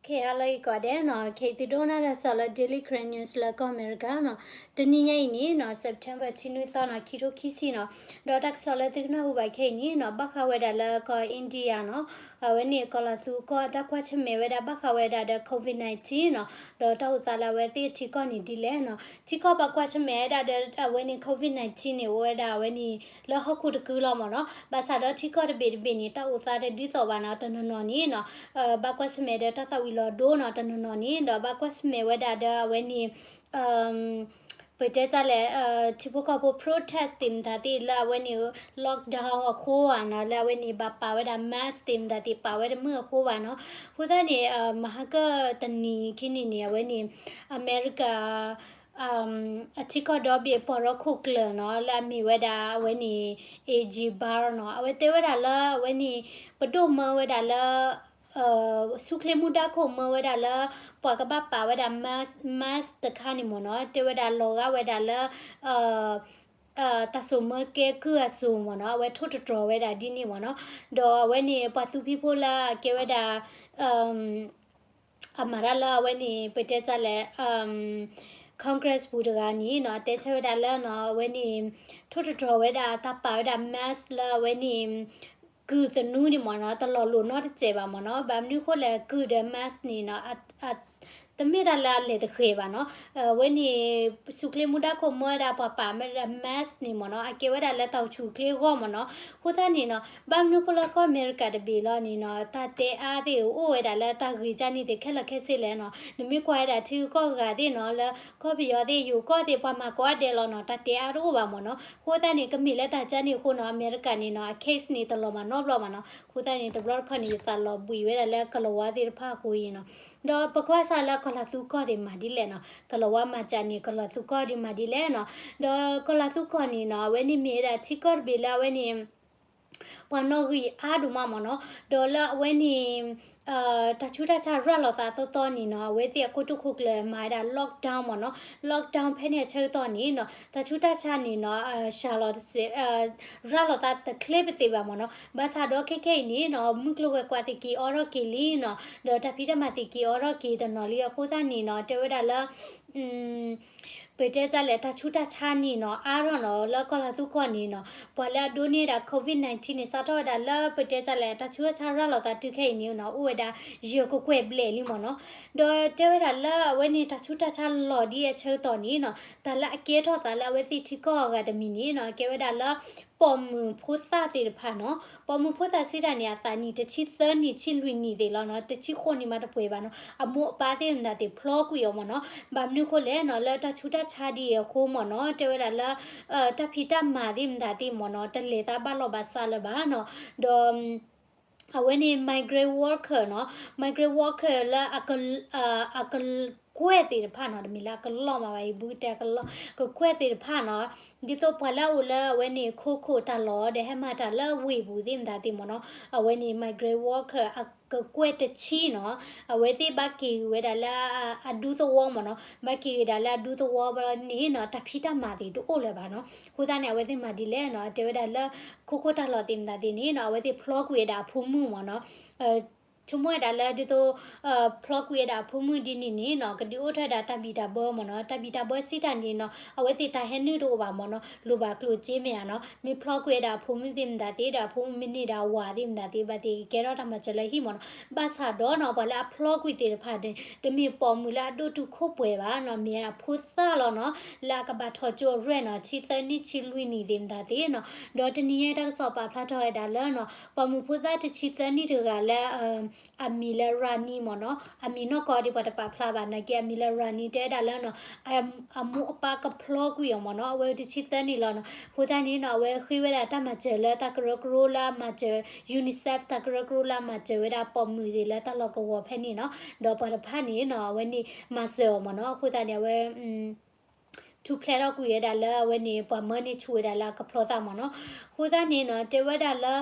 ကဲ ဟါလၢအဂ့ၤကိးဂၤဒဲးနီၤ, ခဲအံၤသုဒိကနၣ်တၢ်ကစီၣ်လၢ Daily Karen News လၢကီၢ်အမဲရကၤနီၤ, တနံၤညါအံၤန့ၣ်နီၤ September တဆံနွံသီနီၤ ခံထိခံဆံနီၤ, ဒီးတၢ်ကစီၣ်လၢသုကနၢ်ဟူဘၣ်ခဲအံၤန့ၣ်နီၤ ဘၣ်ဃးဝဲဒၣ်လၢကီၢ် India နီၤ, အဝဲန့ၣ်ကီၤလၤသူကီၢ်တၢ်ကွၢ်ဆၢၣ်မဲာ်ဝဲဒၣ်ဘၣ်ဃးဝဲဒၣ်ဒီး COVID nineteen နီၤ, ဒီးတၢ်အိၣ်သးလၢအဝဲသ့ၣ်ထံကီၢ်န့ၣ်ဒ်လဲၣ်နီၤ, ထံကီၢ်ဘၣ်ကွၢ်ဆၢၣ်မဲာ်ဝဲဒၣ်ဒီးအဝဲန့ၣ် COVID nineteen န့ၣ် အိၣ်ဝဲဒၣ်အဝဲန့ၣ် လၢဟီၣ်ခိၣ်တကုလီၤမ့ၢ်နီၤ, ဘၣ်ဆၣ်ဒီးထံကီၢ်တဘ့ၣ်တဘ့ၣ်န့ၣ် တၢ်အိၣ်သးတဒ်သိးဘၣ်နီၤ, တနီၤနီၤန့ၣ်နီၤ ဘၣ်ကွၢ်ဆၢၣ်မဲာ်ဒီးတၢ်သၣ်ဝံၤလီၤဒိနီၤ, တနီၤနီၤန့ၣ်ဒီးဘၣ်ကွၢ်ဆၢၣ်မဲာ်ဝဲဒၣ်ဒီးအဝဲန့ၣ် ပတဲတၢ်လဲၣ် ထံဖိကီၢ်ဖိ protest သ့ၣ်မတၤသ့ၣ်လၢအဝဲန့ၣ် lockdown အဃိဧါနီၤ, လၢအဝဲန့ၣ် ဘၣ်ပာ်ဝဲဒၣ် mask သ့ၣ်မတၤသ့ၣ် ပာ်ဝဲတမုာ်အဃိဘၣ်နီၤ, အဃိသတးန့ၣ် မဟါကတနံၤခံနံၤန့ၣ် အဝဲန့ၣ် အမဲရကၤ အထံကီၢ်ဒီဘ့ၣ်ပှၤရီခိၣ်ကျၢၢ်နီၤ လၢအမ့ၢ်ဝဲဒၣ်အဝဲန့ၣ် A G Barr နီၤ, အဝဲတဲဝဲဒၣ်လၢအဝဲန့ၣ် ပဒိၣ်မၢဝဲဒၣ်လၢ ဆူၣ်ချ့မူဒါခိၣ်မၢဝဲဒၣ်လၢ ပှၤကဘၣ်ပာ်ဝဲဒၣ် mask, mask တခါန့ၣ်မ့ၢ်နီၤ, တဲဝဲဒၣ်လီၤဂာ်ဝဲဒၣ်လၢ တၢ်စိာ်မၢကဲကုၢ်အစိၤမ့ၢ်နီၤ, အဝဲထိၣ်တတြီၤဝဲဒၣ်ဒ်န့ၣ်မ့ၢ်နီၤ, ဒီးအဝဲန့ၣ် ပှၤသူဖံးဖိလၢအကဲဝဲဒၣ် အမၤတၢ်လၢအဝဲန့ၣ် ပတဲတၢ်လဲၣ် Congress ပူၤတဂၤန့ၣ်နီၤ တဲဆၢဝဲဒၣ်လၢနီၤ အဝဲန့ၣ် ထိၣ်တတြီၤဝဲဒၣ်တၢ်ပာ်ဝဲဒၣ် mask လၢအဝဲန့ၣ် ကုၢ်သနူန့ၣ်မ့ၢ်နီၤ တလီၤလိာ်နီတစဲးဘၣ်မ့ၢ်နီၤ, ဘၣ်မနုၤဃိလဲၣ် ကုၢ်ဒီး mask န့ၣ်နီၤ တမ့ၢ်တၢ်လၢအလဲၤတဃဲၤဘၣ်နီၤ, အဝဲန့ၣ် ဆူၣ်ချ့မူဒါခိၣ်မၢဝဲဒၣ်ပှၤပာ်ဝဲဒၣ် mask န့ၣ်မ့ၢ်နီၤ အကဲဝဲဒၣ်လၢတၢ်အိၣ်ဆူၣ်အိၣ်ချ့အဂီၢ်မ့ၢ်နီၤ, အဃိသတးန့ၣ်နီၤ ဘၣ်မနုၤဃိလၢကီၢ်အမဲရကၤတဘ့ၣ်လီၤန့ၣ်နီၤ တၢ်တဲအါသ့ၣ်အိၣ်ဝဲဒၣ်လၢတၢ်ဂ့ၢ်ကၢ်န့ၣ်သ့ၣ်ခဲလၢာ်ခဲဆ့လဲၣ်နီၤ, နမ့ၢ်ကွၢ်ဝဲဒၣ်ထံဂုၤကီၢ်ဂၤသ့ၣ်နီၤ လၢကီၢ်ပယီၤသ့ၣ် ယိၤကီၢ်သ့ၣ် ပှၤမၤကိးဂၤဒဲးလီၤနီၤ တၢ်တဲအါတအိၣ်ဘၣ်မ့ၢ်နီၤ, အဃိသတးန့ၣ် ကမ့ၢ်လၢတၢ်ကၢ်န့ၣ်အဃိနီၤ အမဲရကၤန့ၣ်နီၤ အ case န့ၣ် တလီၤမၤနီတဘျီဘၣ်နီၤ, အဃိသတးန့ၣ် တဘျီတခီၣ်န့ၣ် ယသးလီၤဘှံးဝဲဒၣ်လၢကလီၤဝါသ့ၣ်တဖၣ်အဃိအံၤနီၤ, ဒီးပကွၢ်စၢ်လၢကီၤလၤသူကီၢ်သ့ၣ်မၤဒ်လဲၣ်နီၤ, ကလီၤဝါမၤစၢ်န့ၣ် ကီၤလၤသူကီၢ်ဒ်မၤဒ်လဲၣ်နီၤ, ဒီးကီၤလၤသူကီၢ်န့ၣ်နီၤ အဝဲန့ၣ်မ့ၢ်ဝဲဒၣ်ထံကီၢ်တဘ့ၣ်လၢအဝဲန့ၣ် ပှၤနီၣ်ဂံၢ်အါဒိၣ်မးမ့ၢ်နီၤ, ဒီးလၢအဝဲန့ၣ် တၢ်ဆူးတၢ်ဆါရၤလီၤသးအသီသီန့ၣ်နီၤ အဝဲသ့ၣ်အကိတိာ်ခိၣ်ကျၢၢ်မၤဝဲဒၣ် lockdown မ့ၢ်နီၤ, lockdown ဖဲန့ၣ်အဆၢကတီၢ်န့ၣ်နီၤ တၢ်ဆူးတၢ်ဆါန့ၣ်နီၤ စှၤလီၤတစဲး ရၤလီၤသးတချ့ပသ့ၣ်ဘၣ်မ့ၢ်နီၤ, ဘၣ်ဆၣ်ဒီးခဲခဲအံၤန့ၣ်နီၤ မုၢ်ကျိၤဝဲၤကွာ်သ့ၣ်က့ၤအိးထီၣ်က့ၤလံနီၤ, ဒီးတၢ်ဖံးတၢ်မၤသ့ၣ်က့ၤအိးထီၣ်က့ၤတနီၤလံအဃိသတးန့ၣ်နီၤ တဲဝဲဒၣ်လၢ ပတဲတၢ်လဲၣ် တၢ်ဆူးတၢ်ဆါန့ၣ်နီၤ အါထီၣ်နီၤ လၢကီၤလၤသူကီၢ်န့ၣ်နီၤ ပှၤလၢအဒိးန့ၢ်ဝဲဒၣ် COVID nineteen န့ၣ် စးထီၣ်ဝဲဒၣ်လၢပတဲတၢ်လဲၣ် တၢ်ဆူးတၢ်ဆါရၤလီၤသးတုၤခဲအံၤန့ၣ်နီၤ အိၣ်ဝဲဒၣ် ယဲၢ်ကကွဲၢ်ဘျဲၣ်လံမ့ၢ်နီၤ, ဒီးတဲဝဲဒၣ်လၢအဝဲန့ၣ် တၢ်ဆူးတၢ်ဆါလီၤဒ်အဆၢကတီၢ်န့ၣ်နီၤ တၢ်လၢအကဲထီၣ်သးလၢအဝဲသ့ၣ်ထံကီၢ်အဂၤတမံၤန့ၣ်နီၤ ကဲဝဲဒၣ်လၢ ပိာ်မုၣ်ဖိသၣ်သ့ၣ်တဖၣ်နီၤ, ပိာ်မုၣ်ဖိသၣ်စံးတၢ်န့ၣ် အသးနံၣ်တဆံသၢနံၣ် ဆံလွံၢ်နံၣ်သ့ၣ်လီၤနီၤ, တဆံဃိးနံၣ်မးတပှဲၤဘၣ်နီၤ, အမိၢ်အပၢ်သ့ၣ်မတၤသ့ၣ်ဖျီကွံာ်အီၤမ့ၢ်နီၤ, ဘၣ်မနုၤဃိလဲၣ်နီၤ လၢတၢ်ဆူးတၢ်ဆါဒ်အံၤအဃိမ့ၢ်နီၤ တဲဝဲဒၣ်လၢ တၢ်ဖံးတၢ်မၤသ့ၣ်မတၤသ့ၣ်မ့ၢ်နီၤ တလဲၤသးဘၣ်လီၢ်ဘၣ်စးလၢၤဘၣ်နီၤ, ဒီး အဝဲန့ၣ် migrant worker နီၤ, migrant worker လၢ အကကွဲၢ်သ့ၣ်တဖၣ်နီၤ, တမ့ၢ်လၢအကလီၢ်မးဘၣ် ယဘူးကတဲအကလီၢ်, ကကွဲၢ်သ့ၣ်တဖၣ်နီၤ, ဒ်သိးပှၤလၢအအိၣ်လၢအဝဲန့ၣ် ခိခိၣ်တၢ်လီၢ် ဒီးဟဲမၤတၢ်လၢဝ့ၢ်ပူၤသ့ၣ်မတၤသ့ၣ်မ့ၢ်နီၤ, အဝဲန့ၣ် migrant worker အကကွဲၢ်တဆံနီၤ, အဝဲသ့ၣ်ဘၣ်က့ၤဂ့ၤဝဲဒၣ်လၢအဒူသဝီမ့ၢ်နီၤ, ဘၣ်က့ၤဂ့ၤဒၣ်လၢအဒူသဝီဘျီန့ၣ်နီၤ တၢ်ဖံးတၢ်မၤသ့ၣ်တအိၣ်လၢၤဘၣ်နီၤ, အဃိသတးန့ၣ် အဝဲသ့ၣ်မၤဒ်လဲၣ်နီၤ တဲဝဲဒၣ်လၢ ခိခိၣ်တၢ်လီၢ်သ့ၣ်မတၤသ့ၣ်န့ၣ်နီၤ အဝဲသ့ၣ်ဖျီကွံာ်ဝဲဒၣ်အဖိမုၣ်မ့ၢ်နီၤ, ဆိကမိၣ်ဝဲဒၣ်လၢဒ်သိး ဖျီကွံာ်ဝဲဒၣ်အဖိမုၣ်ဒ်န့ၣ်န့ၣ်နီၤ ကဒုးအိၣ်ထီၣ်ဝဲဒၣ်တၢ်ဘံၣ်တၢ်ဘၢမ့ၢ်နီၤ, တၢ်ဘံၣ်တၢ်ဘၢစံးတၢ်န့ၣ်နီၤ အဝဲသ့ၣ်တၢ်ဟဲနုာ်တအိၣ်ဘၣ်မ့ၢ်နီၤ, လိၣ်ဘၣ်ကျိၣ်စ့မ့ၢ်ဧါနီၤ, မ့ၢ်ဖျီကွံာ်ဝဲဒၣ်အဖိမုၣ်သ့ၣ်မတၤသ့ၣ်ဒီး အဖိမုၣ်မ့ၢ်န့ၢ်ဒၣ်အဝၤသ့ၣ်မတၤသ့ၣ် ဘၣ်သ့ၣ်ကကဲထီၣ်တၢ်မၤစၢၤလၢဟံၣ်မ့ၢ်နီၤ, ဘၣ်ဆၣ်ဒီးနီၤ ပှၤလၢအဖျီကွံာ်သ့ၣ်တဖၣ်န့ၣ် တမ့ၢ်ပိာ်မုၣ်လၢအဒိၣ်တုာ်ခိၣ်ပှဲၤဘၣ်နီၤ, မ့ၢ်အဖိသၣ်လီၤနီၤ, လၢအကဘၣ်ထီၣ်ကၠိအရွဲၣ်နီၤ ဆံသၢနံၣ်ဆံလွံၢ်နံၣ်သ့ၣ်မတၤသ့ၣ်နီၤ, ဒီးတနံၤညါတၢ်ကစီၣ်ပာ်ဖျါထီၣ်ဝဲဒၣ်လၢနီၤ ပိာ်မုၣ်ဖိသၣ်တဆံသၢနံၣ်တဂၤလၢ အမံၤလၢ Rani မ့ၢ်နီၤ, အမံၤနီၢ်ကီၢ်ဒ်ပှၤတပာ်ဖျါဘၣ်နာ်က့ အမံၤလၢ Rani တဲဝဲဒၣ်လၢနီၤ အမိၢ်အပၢ်ကဖျီကွံာ်အီၤမ့ၢ်နီၤ, အဝဲတဆံသၢနံၣ်လီၤနီၤ, အဃိသတးန့ၣ်နီၤ အဝဲဃ့ဝဲဒၣ်တၢ်မၤစၢၤလၢတၢ်ကရၢကရိလၢအမၤစၢၤ UNICEF တၢ်ကရၢကရိလၢအမၤစၢၤဝဲဒၣ်ပိာ်မုၣ်သ့ၣ်လၢတၢ်လီၢ်ကဝီၤဖဲန့ၣ်နီၤ, ဒီးပှၤတဖၣ်န့ၣ်နီၤ အဝဲန့ၣ်မၤစၢၤအီၤမ့ၢ်နီၤ, အဃိသတးန့ၣ် အဝဲ ထူၣ်ဖျဲးထီၣ်ကွံာ်ဝဲဒၣ်လၢအဝဲန့ၣ် ပှၤမၢန့ၢ်ဆူၣ်ဝဲဒၣ်လၢအကဖျီသးမ့ၢ်နီၤ, အဃိသတးန့ၣ်နီၤ တဲဝဲဒၣ်လၢ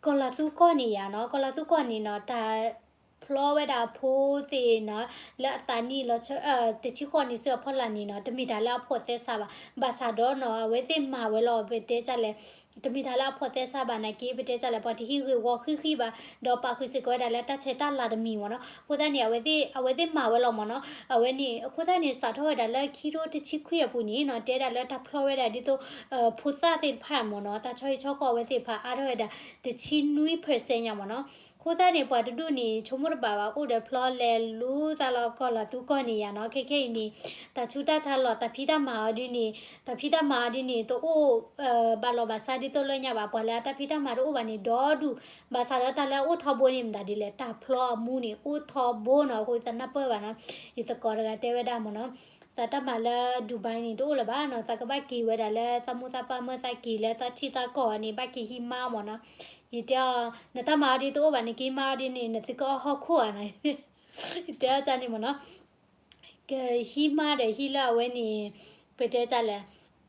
ကီၤလၤသူကီၢ်န့ၣ်ယါနီၤ, ကီၤလၤသူကီၢ်န့ၣ်နီၤ တၢ် ဖျီဝဲဒၣ်အဖိသ့ၣ်နီၤ လၢအသးနံၣ်လီၤ တဆံဃိးနံၣ်ဆူအဖီလာ်န့ၣ်နီၤ တမ့ၢ်တၢ်လၢအဖိးသဲစးဘၣ်. ဘၣ်ဆၣ်ဒီးနီၤ အဝဲသ့ၣ်မၤဝဲလီၤ ပတဲဒ်လဲၣ်, တမ့ၢ်တၢ်လၢအဖိးသဲစးဘၣ်နာ်က့ ပတဲဒ်လဲၣ် ပှၤတဟံးဂ့ၢ်ဝီဃံးဃံးဘၣ်, ဒီးပာ်ဃုာ်စ့ၢ်ကီးဝဲဒၣ်လၢတၢ်ဆဲးတၢ်လၤတမံၤမ့ၢ်နီၤ. အဃိသတးန့ၣ် အဝဲသ့ၣ် အဝဲသ့ၣ်မၤဝဲလီၤမ့ၢ်နီၤ. အဝဲန့ၣ် အဃိသတးန့ၣ် စးထီၣ်ဝဲဒၣ်လၢခံထိတဆံခွံအပူၤန့ၣ်နီၤ တဲဒၣ်လၢတၢ်ဖျီဝဲဒၣ်ဒ်သိး ဖိသၣ်သ့ၣ်တဖၣ်မ့ၢ်နီၤ တၢ်ဆီဟံၣ်ဆီဃီအဝဲသ့ၣ်တဖၣ်အါထီၣ်ဝဲဒၣ် တဆံနွံ percent ညါမ့ၢ်နီၤ. အဃိသတးန့ၣ် ပှၤတဒူၣ်န့ၣ် ဆိကမိၣ်တဘၣ်ဘၣ် အိၣ်ဒီးဖျီလဲၤလူသးလီၤကီၢ်လီၤသူကီၢ်န့ၣ်ယါနီၤ. ခဲခဲအံၤန့ၣ် တၢ်ဆူးတၢ်ဆါလီၤ တၢ်ဖံးတၢ်မၤအီၤဒ်န့ၣ် တၢ်ဖံးတၢ်မၤအီၤဒ်န့ၣ် တအိၣ် ဘၣ်လီၤဘၣ်စးဒ်သိးလၢညါဘၣ်. ပှၤလၢအတၢ်ဖံးတၢ်မၤတအိၣ်ဘၣ်န့ၣ် ဒီဒူၣ် ဘၣ်ဆၣ်ဒီးတၢ်လၢအအိၣ်ထီဘိန့ၣ် မတၤဒ်လဲၣ် တၢ်ဖျီအမူန့ၣ် အိၣ်ထီဘိနီၤ. အဃိသတးနၢ်ပၢၢ်ဘၣ်နီၤ. ယသကိးတဂၤတဲဝဲဒၣ်မ့ၢ်နီၤ သးတၢ်မၤလၢ Dubai န့ၣ် တအိၣ်လၢၤဘၣ်နီၤ. သးကဘၣ်က့ၤဝဲဒၣ်လၢသးမိၢ်သးပၢ်မၢသးက့ၤလၢသးထံၣ်သးကီၢ်န့ၣ် ဘၣ်က့ၤဟံးမါမ့ၢ်နီၤ. ယတဲအီၤ နတၢ်မၤအီၤဒ်တအိၣ်ဘၣ် နက့ၤမါအီၤဒ်န့ၣ် နသုကအီၣ်ဟီၣ်ခိၣ်ဧါနီၤ. ယတဲအီၤန့ၣ်မ့ၢ်နီၤ ကဟံးမါဒီးဟံးလၢအဝဲန့ၣ် ပတဲဒ်လဲၣ်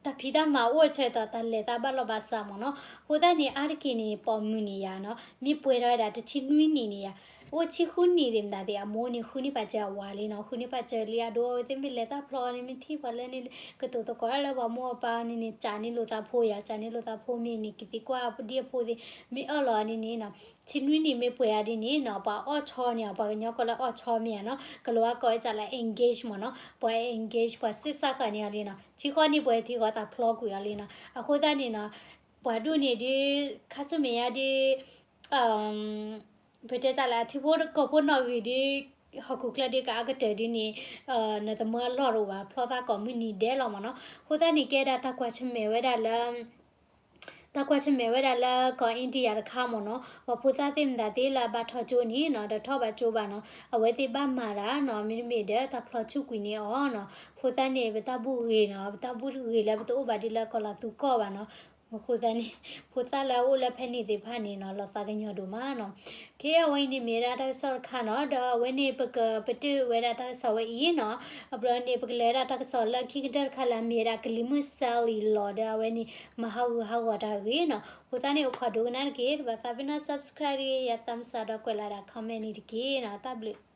တၢ်ဖံးတၢ်မၤအိၣ်အဆၢကတီၢ် တၢ်လဲၤသးဘၣ်လီၤဘၣ်စးမ့ၢ်နီၤ. အဃိသတးန့ၣ် အါတက့ၢ်န့ၣ် ပိာ်မုၣ်န့ၣ်ယါနီၤ မ့ၢ်ပှဲၤထီၣ်ဝဲဒၣ်တဆံနွံနံၣ်န့ၣ်ယါ အိၣ်ဆံဃုနံၣ်သ့ၣ်မတၤသ့ၣ် အမိၢ်န့ၣ်ဃုန့ၢ်ပာ်စၢၤအဝၤလံနီၤ. ဃုန့ၢ်ပာ်စၢၤလံ အဒိအဝဲသ့ၣ်မ့ၢ်လဲၤတၢ်ဖျီန့ၣ် မ့ၢ်ထံၣ်ပှၤလၢန့ၣ် ကတိၤသကိးတၢ်လၢပှၤမိၢ်ပၢ်န့ၣ်န့ၣ် ကးန့ၢ်လိာ်သးဖိယါ ကးန့ၢ်လိာ်သးဖိမ့ၢ်န့ၣ် ကသံကွၢ်ပဒံအဖိသ့ၣ် မ့ၢ်အၢၣ်လီၤန့ၣ်န့ၣ်နီၤ. ဆံနွံနံၣ်မ့ၢ်ပှဲၤအါဒ်န့ၣ်နီၤ ပှၤအီၣ်ဆီန့ၣ် ပှၤကညီကိးလၢအီၣ်ဆီမ့ၢ်ဧါနီၤ ကလၤဝါကိးဒ်လဲၣ် engage မ့ၢ်နီၤ ပှၤ engage ပှၤစံးစၢ်ဃာ်န့ၢ်အီၤလံနီၤ. ဆံဃိးနံၣ်ပှဲၤထံဃီသးဖျီကွံာ်အီၤလံနီၤ. အဃိသတးန့ၣ်နီၤ ပှၤဒူၣ်န့ၣ်ဒ် ခါဆူမဲာ်ညါဒ် ပတဲဒ်လဲၣ် အထံဖိကီၢ်ဖိနီၣ်ဂံၢ်ဒ် ဟီၣ်ခိၣ်ချၢဒ်ကအါကတၢၢ်ဒ်န့ၣ် နသမၢအလီၢ်တအိၣ်ဘၣ် ဖျီသးကိးမုၢ်နံၤဒဲးလီၤမ့ၢ်နီၤ. အဃိသတးန့ၣ် ကဲဒၣ်တၢ်ကွၢ်ဆၢၣ်မဲာ်ဝဲဒၣ်လၢ တၢ်ကွၢ်ဆၢၣ်မဲာ်ဝဲဒၣ်လၢကီၢ် India တခါမ့ၢ်နီၤ ပှၤဖိသၣ်သ့ၣ်မတၤသ့ၣ်လၢအဘၣ်ထီၣ်ကၠိန့ၣ်နီၤ တထီၣ်ဘၣ်ကၠိဘၣ်နီၤ အဝဲသ့ၣ်ဘၣ်မၤတၢ်နီၤ မ့တမ့ၢ်ဒီးတၢ်ဖျီဆူၣ်ကွံာ်န့ၢ်အီၤနီၤ. အဃိသတးန့ၣ် ပတၢ်ဘူၣ်ဂ့ၤနီၤ ပတၢ်ဘူၣ်ဂ့ၤလၢပတအိၣ်ဘၣ်ဒ်လၢကီၢ်လီၤသူကီၢ်ဘၣ်နီၤ. အဃိသတးန့ၣ် ဖိသၣ်လၢအအိၣ်လၢဖဲန့ၣ်သ့ၣ်တဖၣ်န့ၣ်နီၤ လီၤသးကညီၤဒိၣ်မးနီၤ. ကဲ အဝဲအံၤန့ၣ်မ့ၢ်ဝဲဒၣ်တၢ်ကစီၣ်တခါနီၤ ဒီးအဝဲန့ၣ် ပကပတုာ်ဝဲဒၣ်တၢ်ကစီၣ်ဝဲအံၤနီၤ. အဘျီန့ၣ် ပကလဲၤဝဲဒၣ်တၢ်ကစီၣ်လၢခံကတၢၢ်တခါလၢအမ့ၢ်ဝဲဒၣ်ကလံၤမုၢ် Sally လီၤဒီးအဝဲန့ၣ် မၤဟးဂူာ်ဟးဂီၤတၢ်ဂ့ၢ်နီၤ. အဃိသတးန့ၣ် အိၣ်ခိးဒိကနၣ်တက့ၢ် တဘၣ်သးပ့ၤနီၣ် subscribe တဂ့ၤ ယၤသးမုၢ်စးဒီးကွဲးလီၤဒၣ် comment န့ၣ်တက့ၢ်နီၤ တၢ်ဘျုး